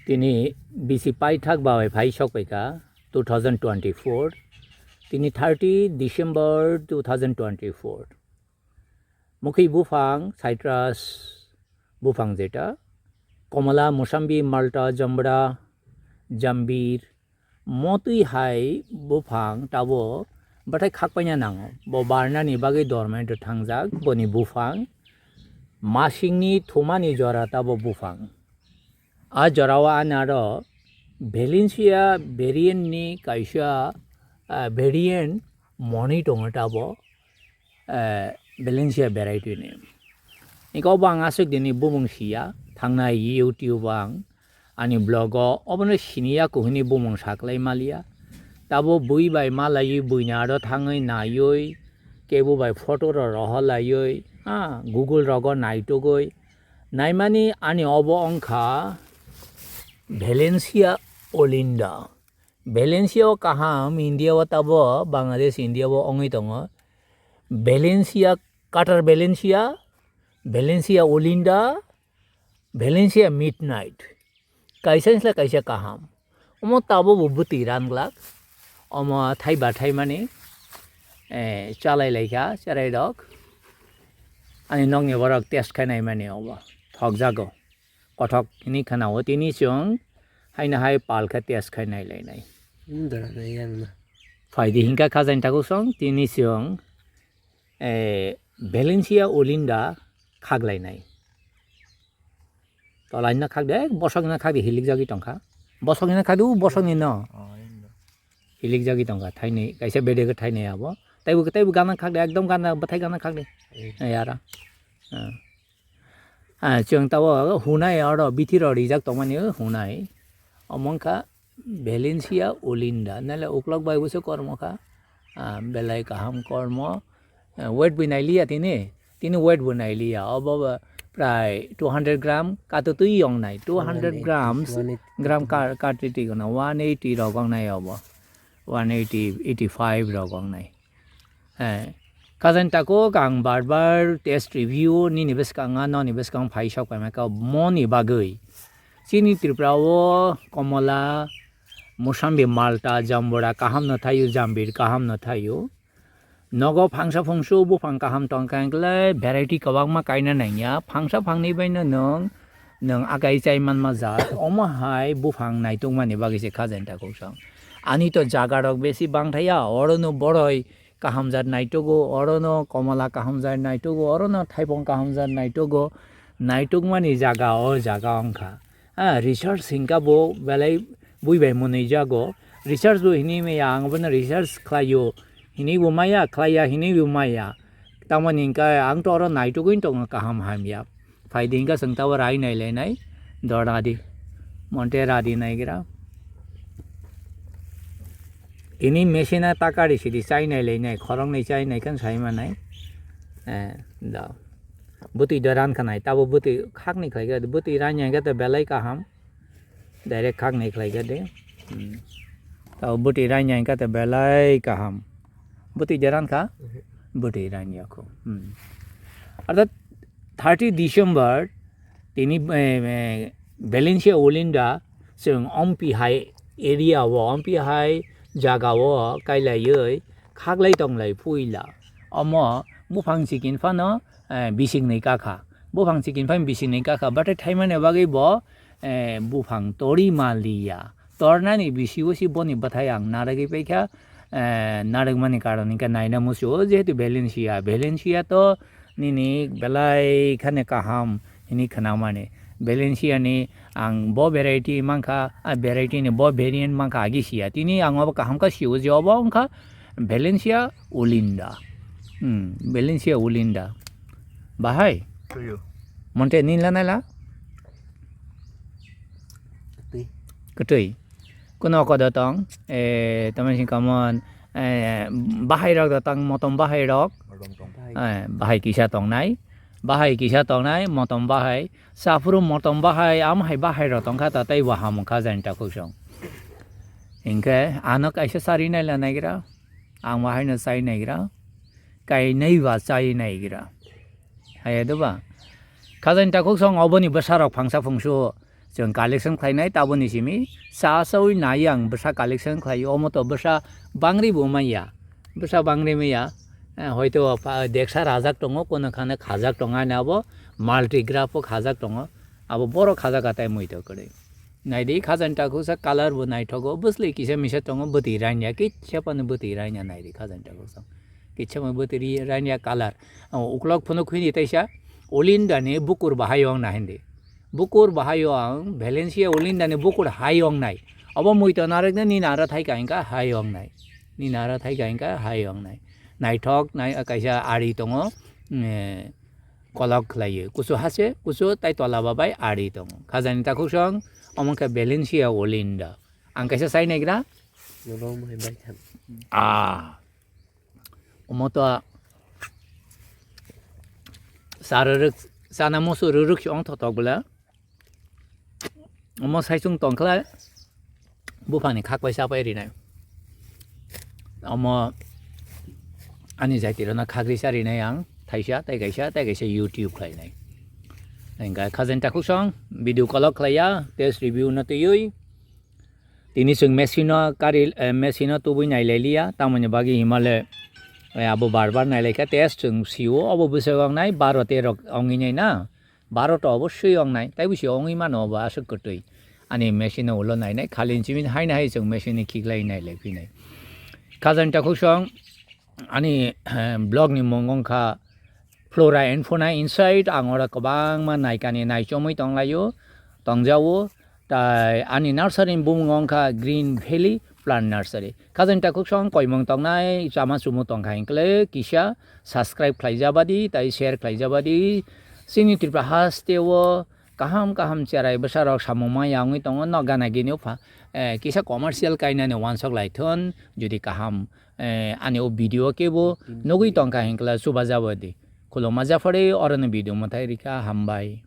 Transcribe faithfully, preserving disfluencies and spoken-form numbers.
Tini bisi paithak bai phai sokpaikha two thousand twenty-four, tini thirty December two thousand twenty-four. Mukhi buphang, citrus buphang jeta, komala, musambi, malta, jambra, jambir, motwi hai buphang tabo bathai khakpaina nango. Bo barnani bagwi dormento thangjak, boni buphang masingni thumani jora tabo buphang. A jorao ani aro Valencia variant ni kaisa, ah, variant moni tongo tabo, eh, Valencia variety ni. Iko bo ang aswk dini bumung siya, thangnai YouTube ang, ani blog o, obono siniya kuhini bumung saklai maliya. Tabo bui bai malaiwi buini aro thangwi naiwi, kebo bai photo rok rohorlaiwi, ha, Google rogo naitugwi, naimani ani obo wngkha Valencia Olinda. Valencia o kaham, India o tabo, Bangladesh, India o wngwi tongo. Valencia, Qatar Valencia, Valencia Olinda, Valencia Midnight. Kaisa wngkha kaisa kaham. Omo tabo bo bwtwi ran glak. Omo thai ba thai mani, eh, chalai laikha, cherai rok. Ani nokni borok test khai nai mani obo. Thokjago. Kothok hini khana o tini chwng haino hai pal khe test khai nai lai nai. Wngdara na yang na. Phaidi hinkha khajain takhuk song tini chwng, eh, Valencia Olinda khak lai nai. Tolai na khak de, bosok na khak de hilik jagwi tongkha. Bosok na khak de, u bosok ni no. Oh, yang na. Hilik jagwi tongkha, thainwi, kaisa bede khe thainwi abo. Taibo, taibo gana khak de, ekdom gana, bwthai gana khak de. Eh. Eh, ara. Ah. Ah, chwng tabo hunai oro bithi rok rijak tongmani hunai. Omo wngkha Valencia Olinda. Nale uklok bai bo se kormo kha. Ah, belai kaham kormo. Eh, weight bo nailiya tini. Tini weight bo nailiya. Obo bo prai two hundred gram kato twi yong nai. Two hundred grams, one eighty, gram ka-, kati twi gana one eighty rok wng nai obo. One eighty, eighty-five rok wng nai. Eh, khajain takhuk ang bar bar test review nini bwskango, noni bwskango phai sok paimani kha moni bagwi. Chini Tripura o komola, musambi, malta, jambura kaham no thaio, jambir kaham no thaio. Nogo phangsa phungsu buphang kaham tongkha hwnkhe variety kwbangma kaina nangya. Phangsa phangni baino nwng, nwng akai chai manma jat. Omo hai buphang naitukmani bagwi se khajain takhuk song. Ani to jaga rok besi bangthaya, orono boroi kahamjat naitugo, orono komola kahamjat naitugo, orono thaipong kahamjat naitugo, naitukmani jaga o jaga wngkha. Ah, research hinkha bo belai bui bai mwnwi jago. Research bo hinwi maya, ang bono research khlaio, hinwi bo maya, khlaiya hinwi bo maya. Tamoni hinkhe ang to oro naitugwi tongo kaham hamya. Phaidi hinkhe chwng tabo rai nai lai nai, dora di, monte ra di nai gira. Tini machine a takari sidi chai nai lai nai, khoroknwi chai nai khe sai manai. Eh, da. Bwtwi da ran kha nai, tabo bwtwi khakni khlai khe, bwtwi ran yang khe to belai kaham. Direct khakni khlai khe de. Hmm. Tabo bwtwi ran yang khe to belai kaham. Bwtwi da ran kha? Mhm. Bwtwi ran ya kho. Hmm. Arthat thirty December tini, eh, eh, Valencia Olinda chwng Ompi hai area o, Ompi hai jaga o kailaiwi khaklai tonglai puila. Omo buphang chikin phano, eh, bising nwi kakha. Buphang chikin phano bising nwi kakha. Bathai thaimani bagwi bo, eh, buphang tori maliya. Tornani bisi o si boni bwthai ang narwgwi paikha, eh, narwkmani karon hinkhe naina muchio, jehetu Valencia, Valencia to nini belai khani kaham hini khnamani. Valencia ni ang bo variety mankha, a variety ni bo variant mankha agi siya. Tini ang obo kaham kha sio je obo wngkha Valencia Olinda. Hmm, Valencia Olinda. Bahai? Tuyo. Monte nila nala? Kwtwi. Kwtwi. Kuno kodo tong, eh, tamo sing kamon, eh, bahai rok do tong, motom bahai rok. Motom tong. Eh, bahai kisa tong nai. Bahai kisa tong nai, motom bahai. Saphuru motom bahai, am hai bahai rok tong kha ta tei bo hamung kha jani ta khuk song. Hinkhe ano kaisa sari nai la nai gira. Ang bahai no chai nai gira. Kainwi ba chai nai gira. Haya do ba? Khajain takhuk song oboni bwsarok phangsa phungsu Chwng collection khlainai taboni simi sa sawi nai ang bwsa collection khlai omo to bwsa bangri bo manya. Bwsa bangri manya. Eh, hoito pa-, deksa rajak tongo, kono khane khajak tongo, ani abo multigraph o khajak tongo. Abo borok khajak atai mui to kwrwi. Naidi khajani takhuksa colour bo naithogo, bwsli kisa misa tongo, bwtwi ranya, kisa phano bwtwi ranya naidi khajani takhuksa. Kisa phano bwtwi ri-, ranya colour. O uklok phunuk hini taisa, Olinda ni bukur bahai ong na hindi. Bukur bahai ong, Valencia Olinda ni bukur hai ong nai. Obo mui to narwk nai, nini aro thai ka hingka hai ong nai. Nini aro thai ka hingka hai ong nai. Naithok nai, kaisa ari tongo, eh, kolok khlaiwi. Kusu hase, kusu tai tola babai ari tongo. Khajani takhuk song, omo khe Valencia Olinda. Ang kaisa sai naigra. Nono mohai bai khan. Ah. Omo to sa rwrwk, sana musu rwrwk se ong thothok bwla. Omo saichung tongkhlai buphangni khakpai chapai rinai. Omo ani jaitirokno khagri cha rinai ang thaisa, tei kaisa, tei kaisa YouTube khlainai. Hingkha khajani takhuk song video kolok khlaiya, test review no twiwi. Tini chwng machine o kari, eh, machine o tubui nailai liya, tamoni bagwi himale, eh, abo bar bar nailai kha, test chwng sio, obo bwswk wngnai, baro tero wngnai na. Baro to oboswi wngnai, tei bo se wngwi mano bo aswk kwtwi. Ani machine o ulo nainai, khali chini haino hai chwng machine ni khiklai nailai phinai. Khajani takhuk song ani, eh, blog ni mung wngkha Flora and Fauna Inside, ang oro kwbangma naikani naichomwi tonglaio, tongjago. Tai ani nursery ni bumung wngkha Green Valley Plant Nursery. Khajani takhuk song koimung tongnai, chama chumu tongkha hinkle kisa subscribe khlaijabadi, tai share khlaijabadi. Chini Tripura haste o kaham kaham cherai bwsarok samung maya wngwi tongo, no gana gini o pha, eh, kisa commercial kainani wansok lai thun, jodi kaham, eh, ani o video kebo nugwi tongkha hinkle chubajabadi. Khuluma japhari, oro ni video mwthai rikha, hambai.